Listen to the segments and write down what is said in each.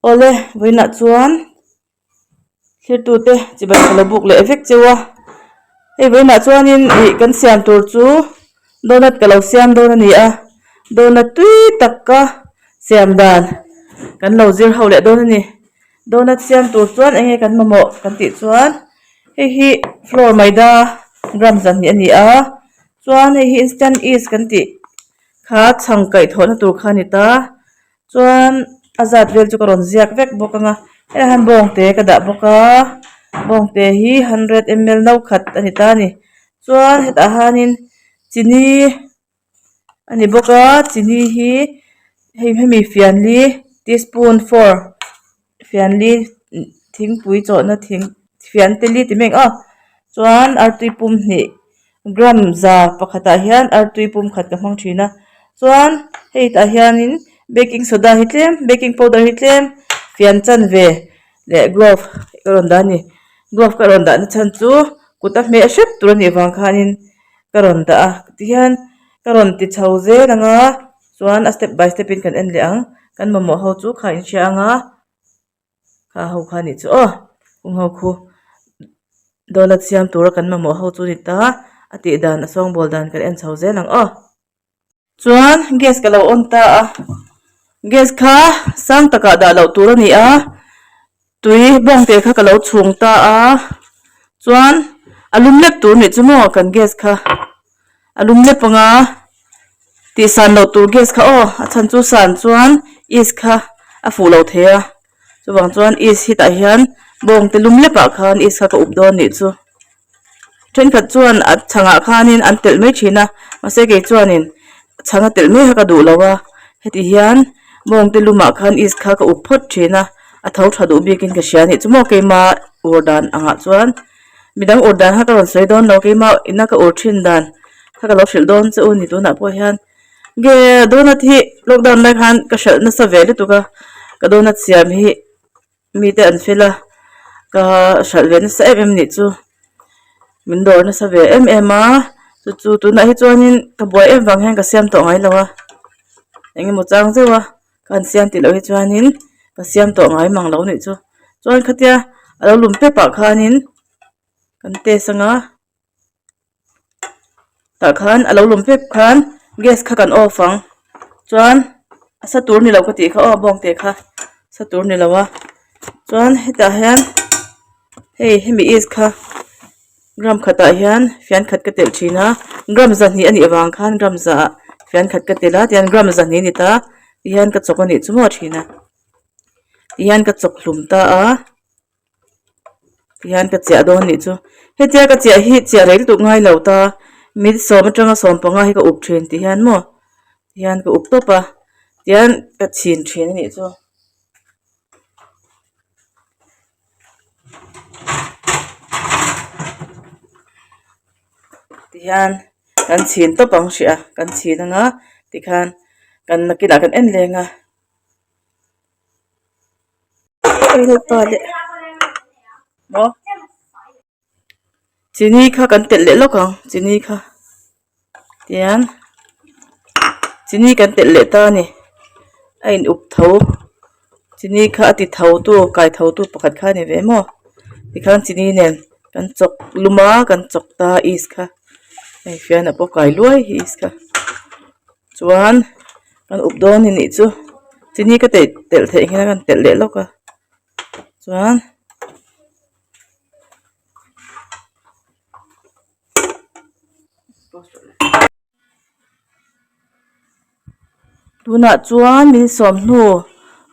Awle, vawiinah chuan thirtute chibai ka lo buk leh vek cheu a, hei vawiinah chuanin ih kan siam tur chu donut ka lo siam dawn a ni a, donut tui tak ka siam dan kan lo zir ho leh dawn a ni, donut siam tur chuan eng nge kan mamawh kan tih chuan hei hi flour maida gram zahnih a ni a, chuan hei hi instant yeast kan tih kha chhang kaih thawhna tur kha a ni ta. Chuan a zat vel chu ka rawn ziak vek bawk ang a hetah hian bawngte ka dah bawk a bawngte hi hundred ml no khat a ni ta a ni chuan hetah hianin chini a ni bawk a chini hi hei hemi fianli teaspoon four fianli thingpui chawhna thing fian te li ti mai ang aw chuan artui pum hnih gram za pakhatah hian artui pum khat ka hmang thin a chuan hei tah hianin baking soda hi tlem baking powder hi tlem fian chanve leh glove ka rawn dah a ni glove ka rawn dahna chhan chu kut a hmeh hrep tur a nih vang khanin ka rawn dah a tihian ka rawn ti chho zel ang a chuan a step by step in kan en leh ang kan mamawh ho chu kha in hria ang a. Kha ho kha nih chu aw kawng ho khu donut siam tura kan mamawh ho chu ni ta a tih dan a sawngbawl dan kan en chho zel ang aw. Chuan gas ka lo on ta a gas kha sang takah dah loh tur a ni a tui bawng te kha ka lo chhung ta a chuan a lum lek tur nih chu maw kan gas kha. A lum lep anga tih san loh tur gas kha aw a chhan chu san chuan yeast kha a fuh lo thei a chuvang chuan yeast hi tah hian bawng te lum lepah khan yeast kha ka up dawn nih chu thenkhat chuan a chhangah khanin an telh mai thin a mahse kei chuanin chhang a telh mai kha ka duh lo a heti hian bawng te lumah khan yeast kha ka up phawt thin a a tho tha duh bikin ka hria a nih chu maw keima ur dan angah chuan. Midang ur dan kha ka rawn sawi dawn lo keimah ina ka ur thin dan kha ka lo hrilh dawn che u ni tunah pawh hian nge donut hi lockdown lai khan ka hralh nasa ve lutuk a ka donut siam hi mite an fel a ka hralh ve nasa em em nih chu min dawr nasa ve em em a chu chu tunah hi chuanin ka buai em vang hian ka siam tawh ngai lo a engemaw chang zeuh a. Ka han siam tih loh hi chuanin ka siam tawh ngai mang lo nih chu chuan khatia a lo lum pep ah khanin kan test anga tah khan a lo lum pep khan gas kha kan off ang chuan a sa tur ni lo ka tih kha aw bawng te kha sa tur ni lo a chuan hetah hian hei hemi yeast kha. Gram khatah hian fian khat ka telh thin a gram zahnih a nih avang khan gram zah ah fian khat ka telh a tihian gram zahnih a ni ta tihian ka chawk a nih chu maw thin a tihian ka chawk hlum ta a tihian ka chiah dawn a nih chu hetia ka chiah hi chiah rei lutuk ngai lo ta minute sawm atanga sawm panga hi ka up thin tihian maw tihian ka up tawp a tihian ka chhin thin a nih chu. Tihian kan chhin tawp ang hrih a kan chhin anga tikhan kan nakinah kan en leng a. Chini kha kan telh leh lawk ang chini kha tian chini kan telh leh ta a ni a in up tho chini kha a ti tho tu kai tho tu pakhat kha a ni ve maw tikhan chini nen kan chawk lum a kan chawk ta a yeast kha hei fian ah pawh kai luai hi yeast kha chuan kan up dawn a nih chu chini ka telh theih hian kan telh leh lawk a chuan. Tunah chuan min sawm hnu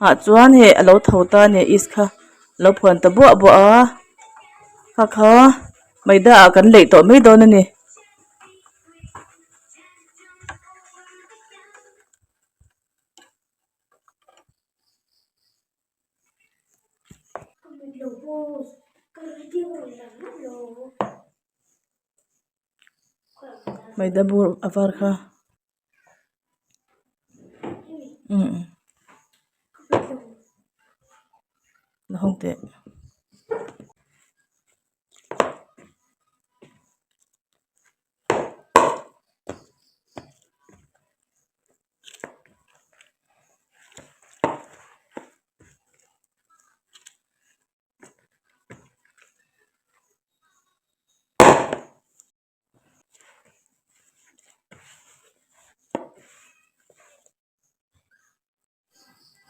ah chuan hei a lo tho ta a ni yeast kha a lo phuan ta buah buah a kha kha maida ah kan leih tawh mai dawn a ni. Maida bur a var kha umm la hawng teh.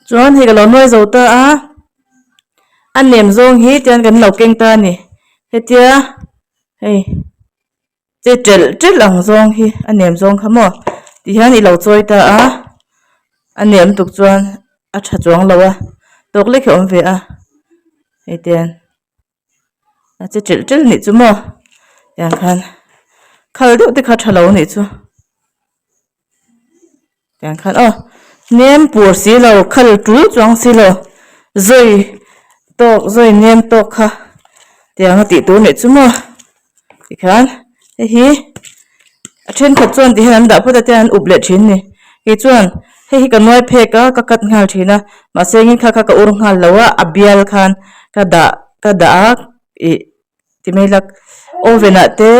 Chuan hei ka lo nuai zo ta a a nem zawng hi tian kan lo keng ta a ni hetia hei che telh telh ang zawng hi a nem zawng kha maw ti hian i lo chawi ta a a nem tuk chuan a tha chuang lo a tawk lek hi a awm ve a hei te hian. A che ṭelh ṭelh nih chu maw tiang khan khal deuh te kha tha lo nih chu tiang khan aw nem pur si lo khal tul chuang si lo zawi tawk zawi nem tawk kha tiang a tih tur nih chu maw tikhan hei hi a thenkhat chuan ti hian an dah phawt a tiang an up leh thin a ni kei chuan hei hi ka nuai phek a ka cut nghal thin a mahse engin kha kha ka ur nghal lo a a bial khan ka dah ka dah a ih ti mai lak oven ah te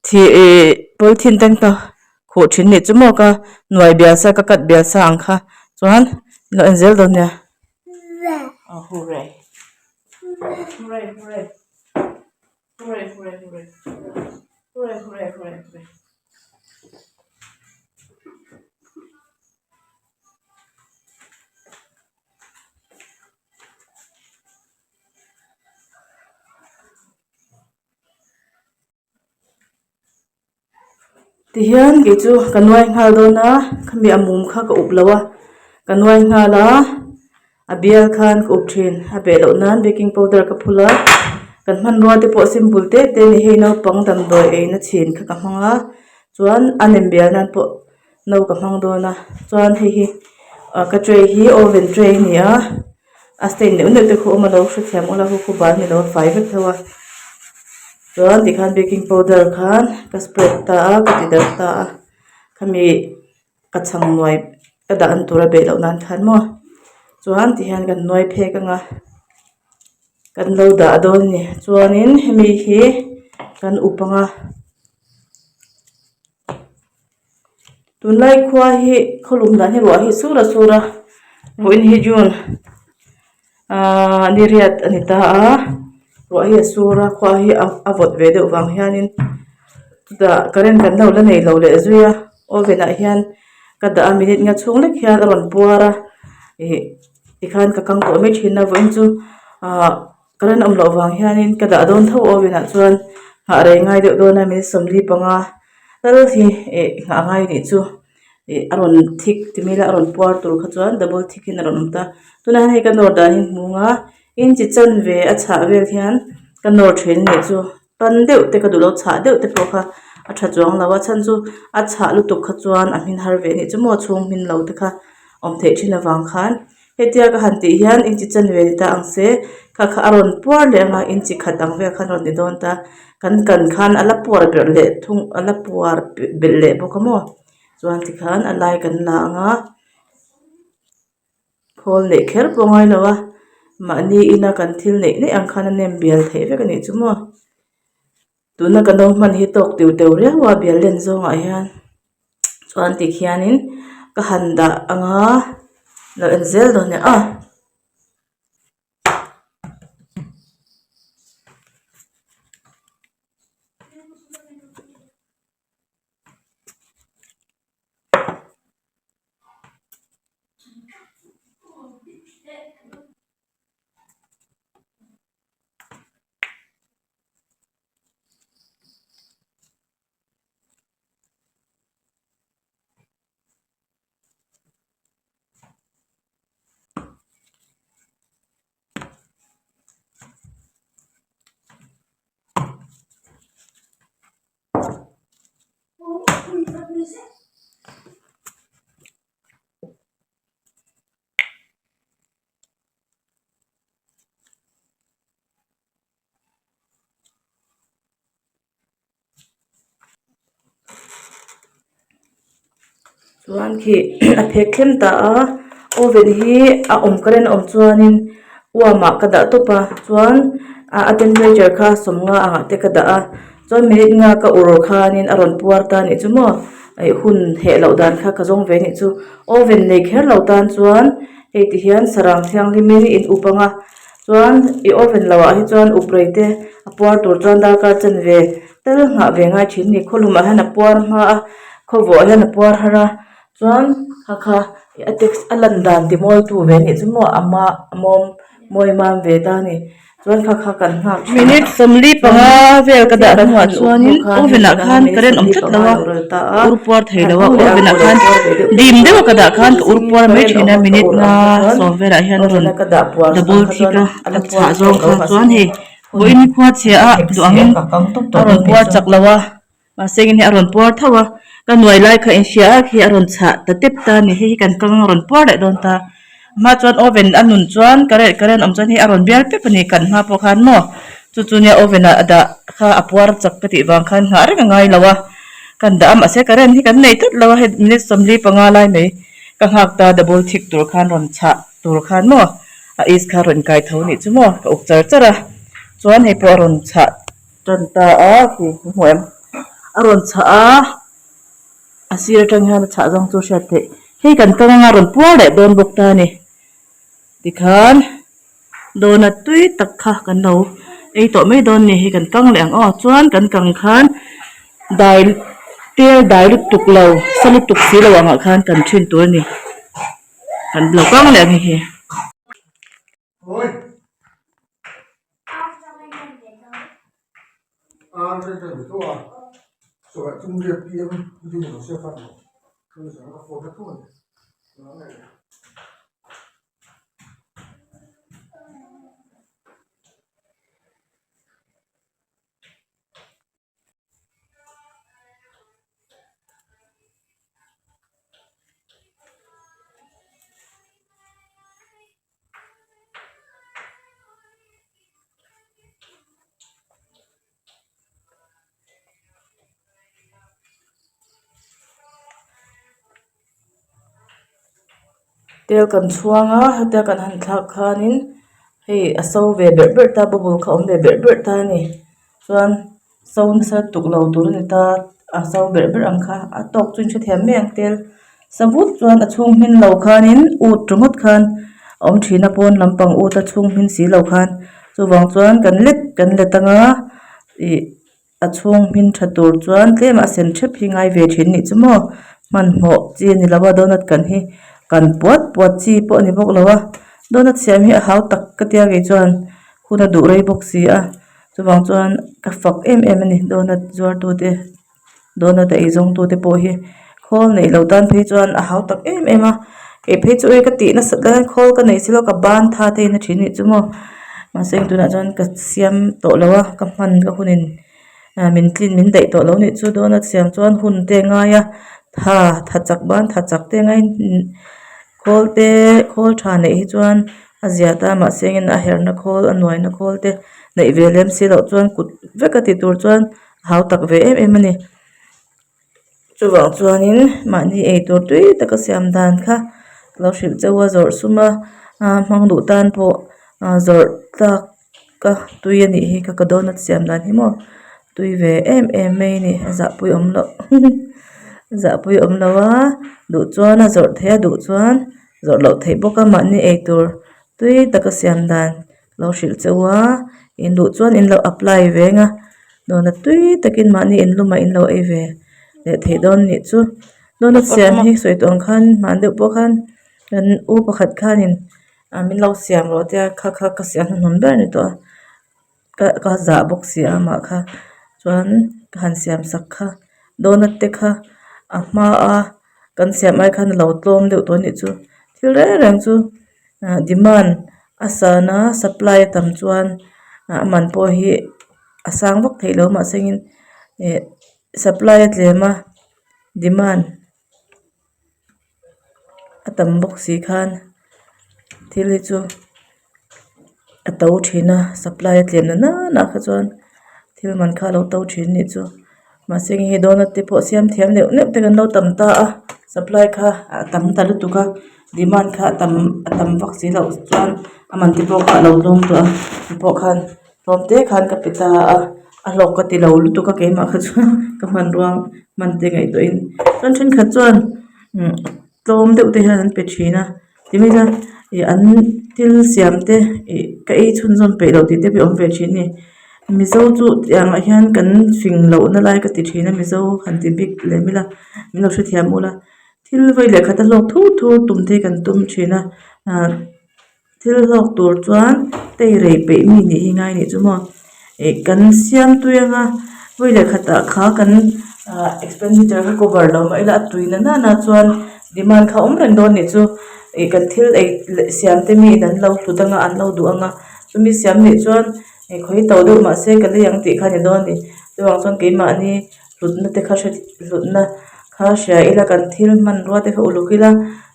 thih ih polythene te ka khuh thin nih chu maw ka nuai bial sa ka cut bial sa ang kha chuan in lo en zel dawn nia aw hurray hurray hurray. Hooray hooray hooray hooray hooray hooray hooray Tihian kei chu ka nuai nghal dawn a khami a mum kha ka up lo a ka nuai nghal a. A bial khan ka up thin a beh loh nan baking powder ka phul a kan hmanrua te pawh simple te te a ni hei naupang damdawi ei na chhin kha ka hmang a chuan a nem bial nan pawh no ka hmang dawn a chuan hei hi ah ka tray hi oven tray a ni a a stain neuh neuh te khu a awm a lo hrethiam ula hu khu bal ni lo a fai vek tho a chuan tikhan baking powder khan ka spread ta a ka ti darh ta a khami. Ka chhang nuai ka dah an tur a beh loh nan khan maw chuan ti hian kan nuai phek ang a kan lo dah dawn a ni chuanin hemi hi kan up ang a tunlai khua hi khawlum dan hi ruah hi sur a sur a vawiin hi june ahh ni riat a ni ta a ruah hi a sur a khua hi a vawt ve deuh vang hianin chutah current kan lo la nei lo leh zui a oven ah hian ka dah a minute nga chhung lek hian a rawn puar a ih tikhan ka kang tawh mai thin a vawiin chu ahh current awm loh vang hianin ka dah dawn tho oven ah chuan nghah rei ngai deuh dawn a minute 45 tal hi ih nghah ngai anih chu. Ih a rawn thik ti mai ila a rawn puar tur kha chuan double thick in a rawn awm ta tunah hian hei ka nawr dan hi hmung a inchi chanve a chhah vel hian ka nawr then anih chu pan deuh te ka duh lo chhah deuh te pawh kha a tha chuang lo a chhan chu a chhah lutuk kha chuan a hmin har ve anih chu maw chhung hmin lo te kha awm theih thin avang khan hetia ka han tih hian inchi chanve ni ta ang se kha kha a rawn puar leh ang a inchi khat ang vel khan a rawn ni dawn ta kan kan khan a la puar ber leh thung a la puar belh leh bawk a maw chuan tikhan a lai kan la ang a khawl neih kher pawh a ngai lo a mahni ina kan thil neih neih ang khan a nem bial theih vek a nih chu maw tuna ka no hman hi tawk tiu teu riau a bial len zawngah hian chuan tikhianin ka han dah ang a lo en zel dawn nia aw. Chuan khi a phek thlem ta a oven hi a awm current a awm chuanin warm ah ka dah tawp a chuan a temperature kha sawmnga angah te ka dah a chuan minute nga ka ur khanin a rawn puar ta anih chu maw ih hun heh loh dan kha ka zawng ve anih chu oven nei kher lo tan chuan hei ti hian sarang thianghlim in in up ang a chuan i oven loh ah hi chuan up rei te a puar tur chuan darkar chanve tal nghah ve ngai thin a ni khawlum ah hian a puar hma a khawvawh hian a puar har a. Chuan kha kha a text a lan dan ti mawi tu ve anih chu maw a ma a mawm mawi mam ve ta a ni chuan kha kha kan nghak thin a. Minute sawmli panga vel ka dah hnuah chuanin oven ah khan current awm tlat lo a, ka ur puar thei lo a, oven ah khan dim deuh a ka dah khan ka ur puar mai thin a minute nga sawm velah hian a rawn double thick a, a chhah zawng kha chuan hei vawiin khua chhia a duh angin a rawn puar chak lo a. Mahse engin hi a rawn puar tho a, ka nuai lai kha inhria a khi a rawn chhah ta tep ta a ni, hei hi kan kang a rawn puar leh dawn ta, a hma chuan oven a nun chuan current current awm chuan hei a rawn bial pep a ni kan hma pawh khan maw chu chu nia oven ah a dah kha a puar chak ka tih vang khan nghah reng a ngai lo a, kan dah a mahse current hi kan nei tlat lo a hei minute sawmli panga lai mai ka nghak ta double thick tur khan rawn chhah tur khan maw a is kha rawn kai tho nih chu maw ka uk char char a chuan hei pawh a rawn chhah. Tan ta a khi hmu em a rawn chhah a a sir atang hian a chhah zawng chu a hriat theih hei kan kang anga rawn puar leh dawn bawk ta a ni tikhan donut tui tak kha kan lo ei tawh mai dawn a ni hei kan kang leh ang aw chuan kan kang khan dai tel dai lutuk lo sa lutuk si lo angah khan kan thin tur a ni kan lo kang leh ang hei hi. Tel kan chhuang a hetia kan han thlak khanin hei a so ve berh berh ta bubble kha a awm ve berh berh ta a ni chuan so nasa tuk lo tur a ni ta a so berh berh ang kha a tawk chu in hrethiam mai ang tel sa vut chuan a chhung hmin lo khanin ut ringawt khan a awm thin a pawn lampang ut a chhung hmin si lo khan chuvang chuan kan let kan let anga ih. A chhung hmin tha tur chuan tlem a sen hrep hi ngai ve thin nih chu maw hmanhmawh chi a ni lo a donut kan hi kan puat puat chi pawh a ni bawk lo a donut siam hi a hau tak ka tia kei chuan hun a duh rei bawk si a chuvang chuan ka fak em em a ni donut zuar tu te donut a ei zawng tu te pawh hi khawl neih loh tan phei chuan a hau tak em em a kei phei chu ka tih nasat lai hian khawl ka nei si lo ka ban tha te in a thin nih chu maw mahse tunah chuan ka siam tawh lo a ka hman ka hunin ah min tlin min daih tawh lo nih chu donut siam chuan hun te a ngai a tha tha chak ban tha chak te a ngai khawl te khawl tha neih hi chuan a zia ta mahse engin a herna khawl a nuaina khawl te neih ve lem si loh chuan kut vek a ti tur chuan a hau tak ve em em a ni. Chuvang chuanin mahni eitur tui taka siam dan kha lo hrilh chauh a zawrh sum a hmang duh tan pawh zawrh tlak a tui a nih hi ka ka donut siam dan hi maw tui ve em em mai a ni a zahpui awm loh a zahpui awm loh a duh chuan a zawrh theih a duh chuan zawrh loh theih bawk a mahni eitur tui taka siam dan. Lo hrilh che u a in duh chuan in lo apply ve ang a donut tui takin mahni in lumah in lo ei ve leh theih dawn nih chu donut siam hi sawi tawh ang khan hman deuh pawh khan kan u pakhat khanin ah min lo siam rawh tia kha kha ka siam hnuhnun ber a ni tawh a ka ka zah bawk si a amah kha chuan ka han siam sak kha donut te kha a hma a kan siam ai khan a lo tlawm deuh tawh a nih chu thil reng reng chu. Ah demand a san a supply a tam chuan a man pawh hi a sang vak theih lo mahse engin ih supply a tlem a demand a tam bawk si khan thil hi chu a to thin a supply a tlem na nana kha chuan thil man kha a lo to thin a nih chu mahse hei donut te pawh siam thiam neuh neuh te kan lo tam ta a supply kha a tam ta lutuk a demand kha a tam a tam vak si loh chuan a man te pawh kha a lo tlawm tawh a ti pawh khan tlawm te khan ka pe ta a a hlawk ka ti lo lutuk a keimah kha chuan ka hmanrua hman te ngaihtuah in chuan thenkhat chuan umm tlawm deuh te hian an pe thin a timai chuan ih an thil siam te ih ka ei chhunzawm peih loh tih te pawh a awm ve thin a ni mizo chu tiang ah hian kan fing loh na lai ka ti thin a mizo han ti bik lem ila min lo hrethiam ula. Thil vawi leh khat a hlawk thur thur tum te hi kan tum thin a ah thil hlawk tur chuan tei rei peih mi nih hi ngai anih chu maw ih kan siam tui anga vawi leh khatah kha kan ah expenditure kha cover lo mah ila a tui na nana chuan demand kha a awm reng dawn anih chu ih kan thil ei leh siam te mi in an lo hlut anga an lo duh anga chumi siam nih chuan ih khawi to deuh mahse ka lei ang tih kha a ni dawn a ni chuvang chuan keimahni hlutna te kha hre hlutna kha hria ila kan thil hmanrua te kha uluk ila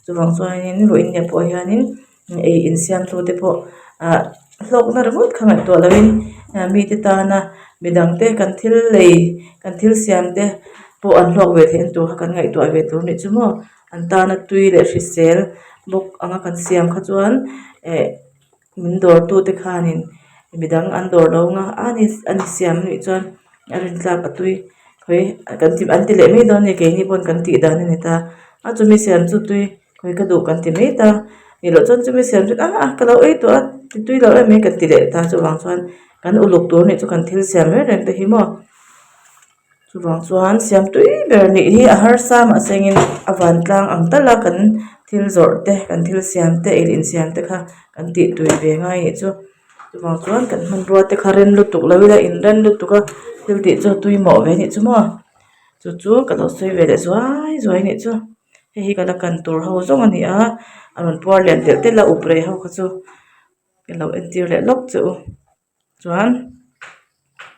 chuvang chuanin vawiin nia pawh hianin ei insiam tu te pawh ah hlawkna ringawt kha ngaihtuah loin ah mite tana midang te kan thil lei kan thil siam te pawh an hlawk ve theihna tur kha kan ngaihtuah ve tur anih chu maw an tana tui leh hrisel bawk anga kan siam kha chuan eh. Min dawr tu te khanin midang an dawr lo anga a ni a ni siam anih chuan a rin tlak a tui khawi kan ti an ti leh mai dawn a ni keini pawn kan tih dan a ni ta a chumi siam chu tui khawi ka duh kan ti mai ta nih loh chuan chumi siam chu a a ka lo ei tawh a ti tui lo em mai kan ti leh ta chuvang chuan kan uluk tur anih chu kan thil siam reng reng te hi maw. Chuvang chuan siam tui ber nih hi a harsa mahse engin a vantlang ang tal a kan thil zawrh te kan thil siam te ei leh insiam te kha kan tih tui ve ngai anih chu chuvang chuan kan hmanrua te kha rem lutuk lo ila in rem lutuk a thil tih chu a tui mawh ve anih chu maw chu chu ka lo sawi ve leh zuai zuai anih chu hei hi ka la kan tur ho zawng a ni a a rawn puar lian telh telh a up rei ho kha chu ka lo entir leh lawk che u. Chuan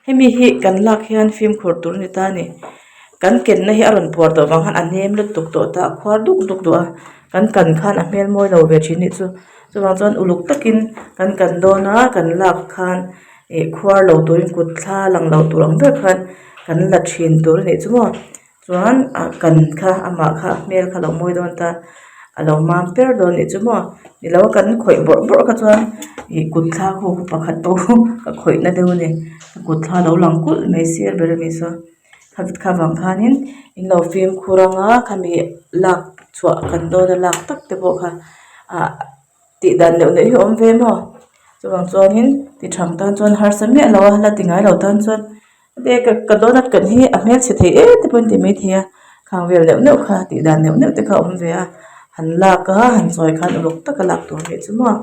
hemi hi kan lak hian fimkhur tur a ni ta a ni kan kenna hi a rawn puar tawh vang khan a nem lutuk tawh ta a khuar duk duk duh a kan kan khan a hmel mawi lo ve thin anih chu chuvang chuan uluk takin kan kan dawn a kan lak khan ih khuar lo turin kut thla lang lo tur ang ber khan kan la thin tur a nih chu maw. Chuan a kan kha amah kha a hmel kha a lo mawi dawn ta a lo mam per dawn anih chu maw ni lo kan khawih bawrh bawrh kha chuan ih kut thla khu pakhat pawh khu ka khawih na deuh a ni ka kut thla a lo lang kulh mai sir ber ami saw kha vang khanin in lo fimkhur anga khami lak chhuah kan dawn a lak tak te pawh kha ah. Tih dan neuh neuh hi a awm ve maw? Chuvang chuanin ti thang tan chuan harsa miah lo a, la ti ngai lo tan chuan heti ka donut kan hi a hmelchhe thei em te pawhin ti maithei a, khang vel neuh neuh kha tih dan neuh neuh te kha a awm ve a, han lak a han chawi khan uluk taka lak tur a nih chu maw.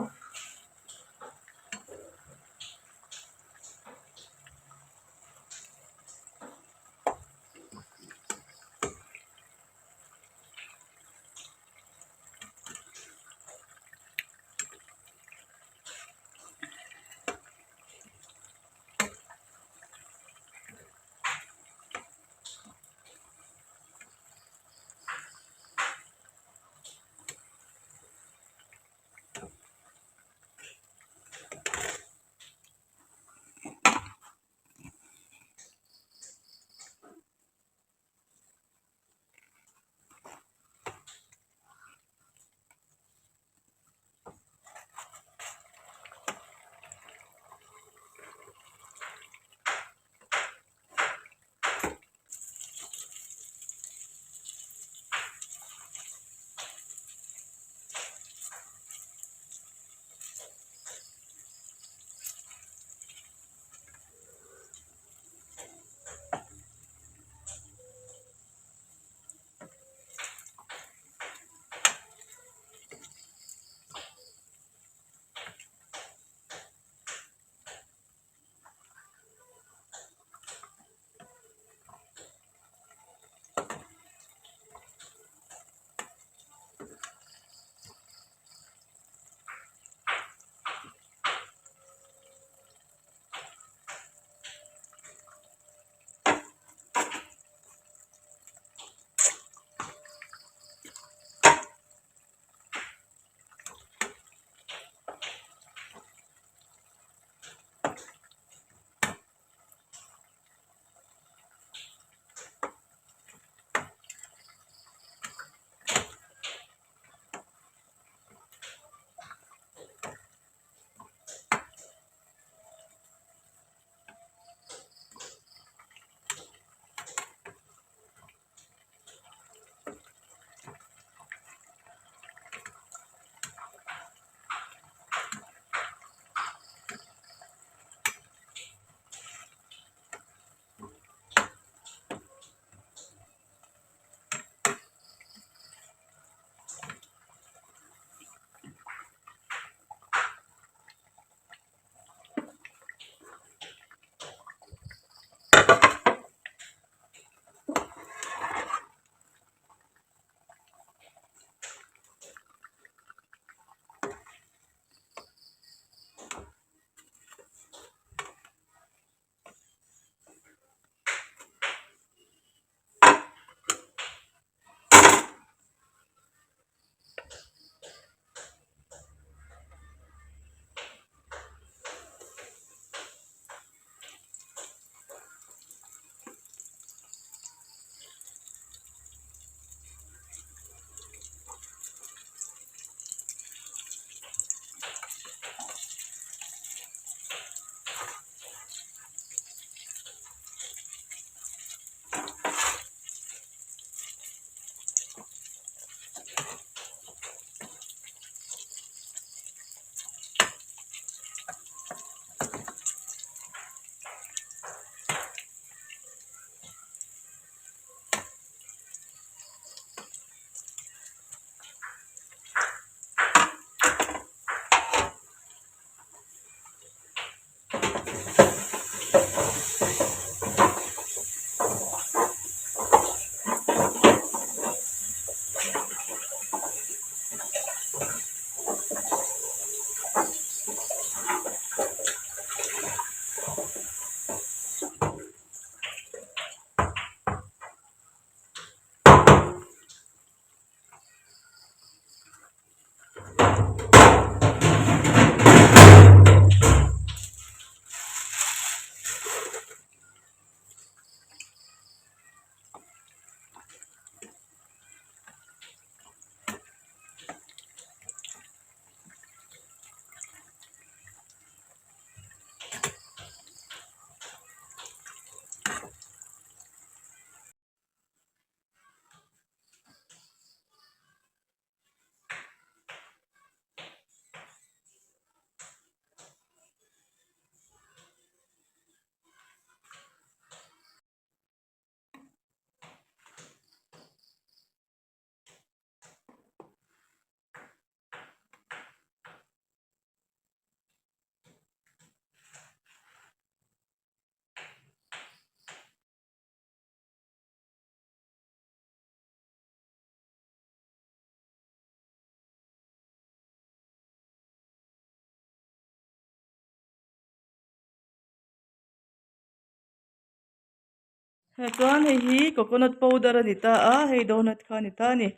Hei chuan hei hi coconut powder a ni ta a hei donut kha a ni ta a ni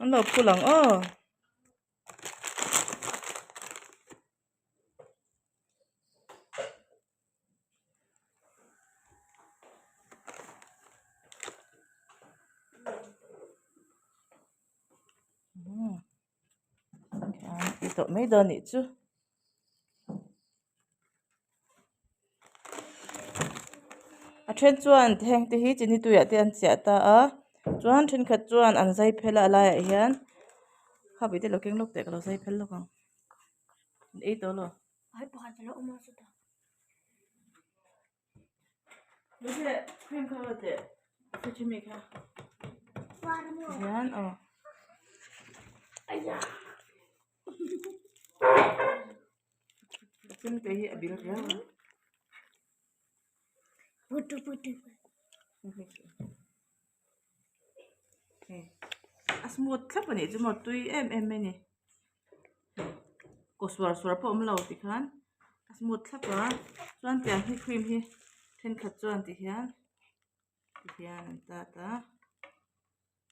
an lo phul ang aw. Ti tawh mai dawn nih chu. A then chuan heng te hi chini tuiah te an chiah ta a chuan thenkhat chuan an zai phel a a laiah hian kha pui te lo keng lawk teh ka lo zai phel lawk ang an ei tawh lo. Hian aw chemte hi a bil riau a a smooth thlap a nih chu maw tui em em mai a ni. Kaw suar suar pawh a awm lo tikhan a smooth thlap a chuan tiang hi cream hi thenkhat chuan ti hian ti hian an tat a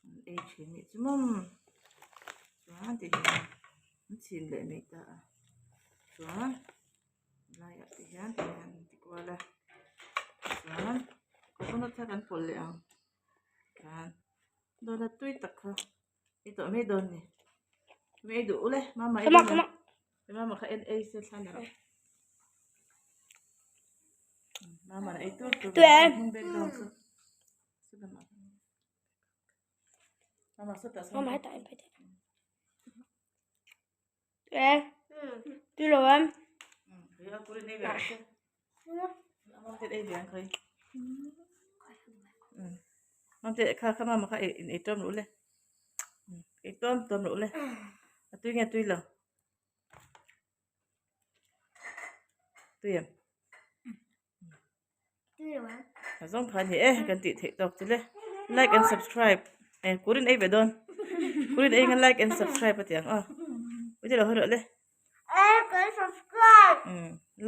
an ei thin nih chu mawm chuan ti hian an chhin leh mai ta a chuan laiah ti hian ti hian an ti kual a chuan coconut kha kan pawlh leh ang tikhan donut tui tak kha. I tawh mai dawn ni. Mi ei duh ule. Mama ei dawn. Mama kha en ei se thla la rawh. Mama na ei tur tur. Hnung background chu. Mama sawtah sawn. Mama hetah en phei teh. E. Tui lo em. Khawi a kurin ei ve ang che. Mama te ei ve ang khawi. Mama te kha kha mama kha ei ei tawm ru le. Ei tawm tawm ru le. A tui nge tui lo. Tui em. A zawng kha a ni e kan tih theih tawk chu le like and subscribe eh kurin ei ve dawn kurin ei khan like and subscribe a ti ang aw ui te lo hawi rawh le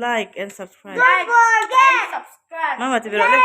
like and subscribe mama ti ve rawh le.